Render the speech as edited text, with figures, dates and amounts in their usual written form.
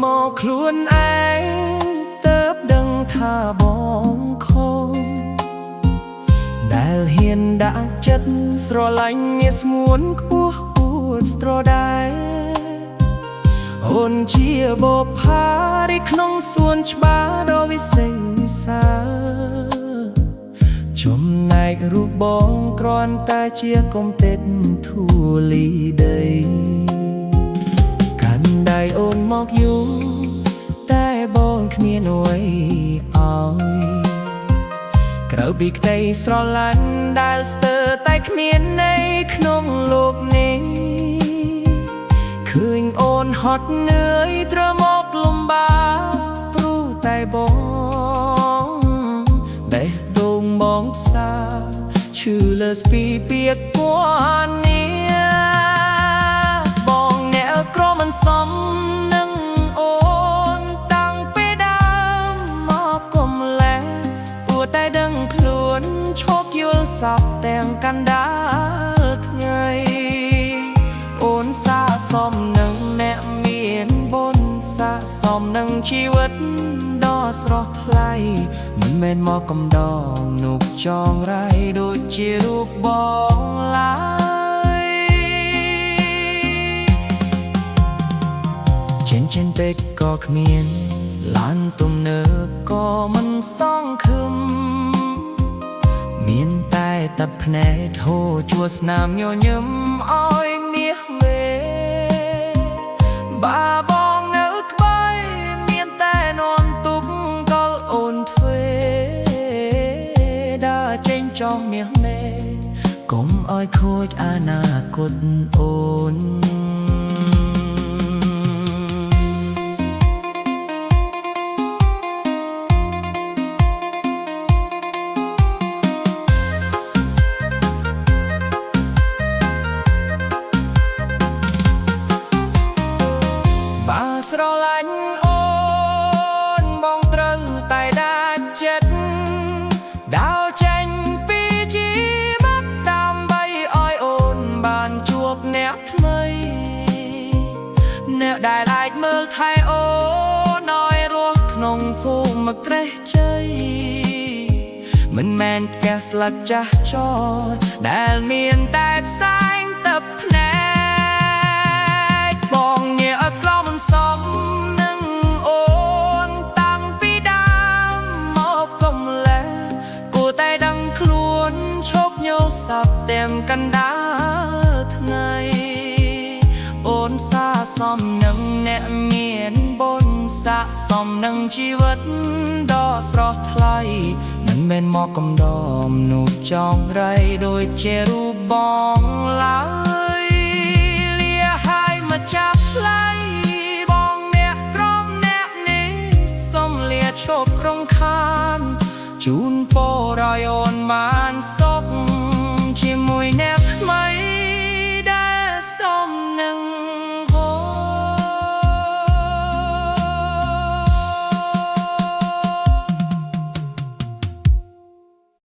មកខ្លួនឯងទៅដឹងថាបងខំដែលហ៊ានដាក់ចិត្តស្រឡាញ់មាសស្ងួនខ្ពស់អួតស្រដែរអូនជាបុប្ផារីក្នុងសួនច្បារដ៏វិសេសសាចំណែករូបបងគ្រាន់តែជាកុំទេតធូលីដីកាន់ដៃអូនមកយូរតែបងគ្មានអ្វីឲ្យក្រៅពីក្តីស្រឡាញ់ដែលស្ទើរតែគ្មានន័យក្នុងលោកនេះឃើញអូនហត់នឿយត្រូវមកលំបាកព្រោះតែបងបេះដូងបងសាឈឺលើសពីពាក្យពណ៌នាបងអ្នកក្រមិនសមនឹងអូនតាំងពីដើមមកគុំលែព្រោះតែដឹងខ្លួនឈប់យល់សពទាំងកណ្ដាលថ្ងៃអូនសាសមនឹងអ្នកមានបុណ្យសាសមនឹងជីវិតដ៏ស្រស់ថ្លៃមិនមែនមកកំដងនូបចងរៃដូចជារូបបងឡើយ ចិនចិនពេកក៏គ្មានឡានទំនើបក៏មិនសងខឹមមានតែទឹកភ្នែកហូរជួរស្នាមញញឹមឲ្យមាសមេបាបងនៅក្បែរមានតែនន់ទុបកលអូនធ្វើដើរចេញចោះមាសមេកុំឲ្យខូចអនាគតអូន បើស្រឡាញ់អូនបងត្រូវតែដាច់ចិត្តដើរចេញពីជីវិតដើម្បីឲ្យអូនបានជួបអ្នកថ្មីអ្នកដែលអាចមើលថែអូនឲ្យរស់ក្នុងភូមិក្រេះជ័យមិនមែនផ្ទះស្លឹកចាស់ចោលដែលមានតែផ្សែងទឹកភ្នែកបងញាក់ក្រមិនសមនឹងអូនតាំងពីដើមមកកុំលែគួរតែដឹងខ្លួនឈប់ញោសັບទាំងកណ្ដាលថ្ងៃអូនសាសមនឹងអ្នកមានបុណ្យសាសមនឹងជីវិតដ៏ស្រស់ថ្លៃមិនមែនមកកំដមនូបចងរៃដូចជារូបបងឡើយលាហើយមកចាប់ផ្លែ